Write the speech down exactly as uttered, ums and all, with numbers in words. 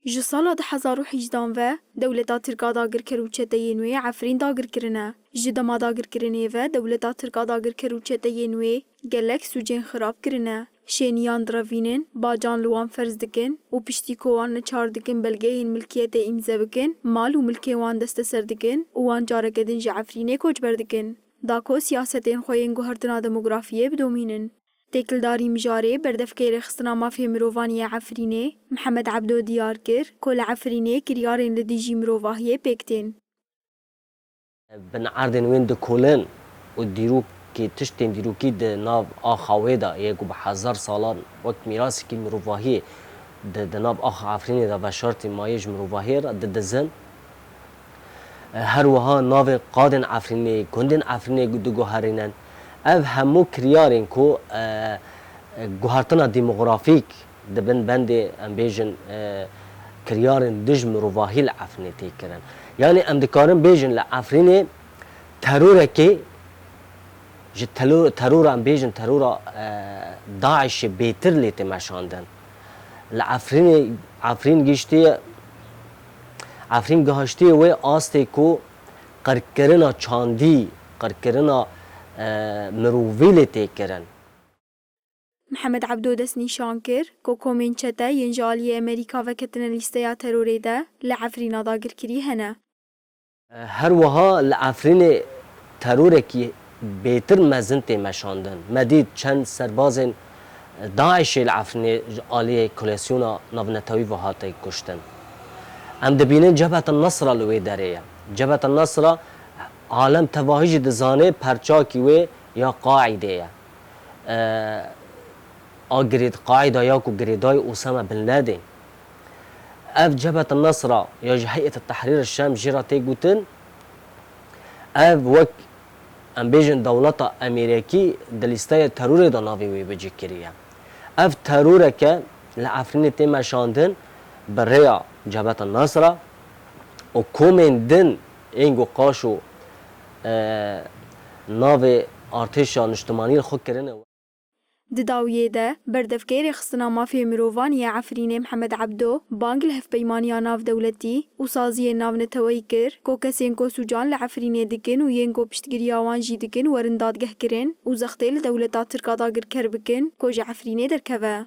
Ji sala du hezar û hejdehan ve dewleta Tirk a dagirker û çeteyên wê Efrîn dagir kirine. Ji dema dagirkirinê ve dewleta Tirk a dagirker û çeteyên wê gelek sûcên xirab kirine. Şêniyan direvînin, bacan li wan ferz dikin û piştî ku wan neçar dikin belgeyên milkiyetê îmze bikin, mal û milkê wan desteser dikin û wan careke din ji Efrînê koçber dikin. Da ku siyasetên xwe yên guhertina demografiyê bidomînin. Têkildarî mijarê berdevkê rêxistina mafê mirovan yê Efrînê, Mihemed Ebdo diyar kir ku li Efrînê kiryarên li dijî mirovahiyê pêk tên. Bin erdên wên dikolin û dîrokê, tiştên dîrokî di nav axa wê de yê ku bi hezar salan wek mîrasekî mirovahiyê di, di nav axa Efrînê de veşartî mayê ji mirovahiyê re didizin. Her wiha navê qadên Efrînê, gundên Efrînê diguherînin. Ev hemû kiryarên ku, e, e, guhertina demografîk dibin bendê, em bêjin, e, kiryarên dij mirovahî li Efrînê tê kirin. Yanî em dikarin bêjin li Efrînê terorekê ji telo-, terora, em bêjin terora, e, DAIŞê bêtir lê tê meşandin. Li Efrînê, Efrîn gihiştiye, Efrîn gihiştiye wê astê ku qirkirina çandî, qirkirina, e, mirovî lê tê kirin. Mihemed Ebdo destnîşan kir ku komên çete yên ji aliyê Amerîka veketine lîsteya terorê de li Efrîna dagirkirî hene. Her wiha li Efrînê terorekî bêtir mezin tê meşandin. Me dît çend serbazên DAIŞê li Efrînê ji aliyê koalîsyona navnetewî ve hate kuştin. Em dibînin Cebheta Nesra li wê derê ye. Cebheta Nesra alem tevahî jî dizane perçakî wê ya Qaîdê ye. E, a girêd-, Qaîda ya ku girêdayî Osama bin Laden. Ev Cebheta Nesra ya ji Heyet Tehrîr Şam jê re tê gotin. Ev wek, em bêjin, dewleta Amerîkî di lîsteya terorê de navê wê bicî kiriye. Ev teroreke li Efrînê tê meşandin bi rêya Cebheta Nesra û komên din ên ku qaşo, e, navê artêşa niştimanî li xwe kirine. Di dawiyê de, berdevkê rêxistina mafê mirovan yê Efrînê Mihemed Ebdo bang li hevpeymaniya navdewletî û saziyên navneteweyî kir ku kesên ku sûcan li Efrînê dikin û yên ku piştgiriya wan jî dikin werin dadgehkirin û zextê li dewleta Tirk a dagirker bikin ku ji Efrînê derkeve.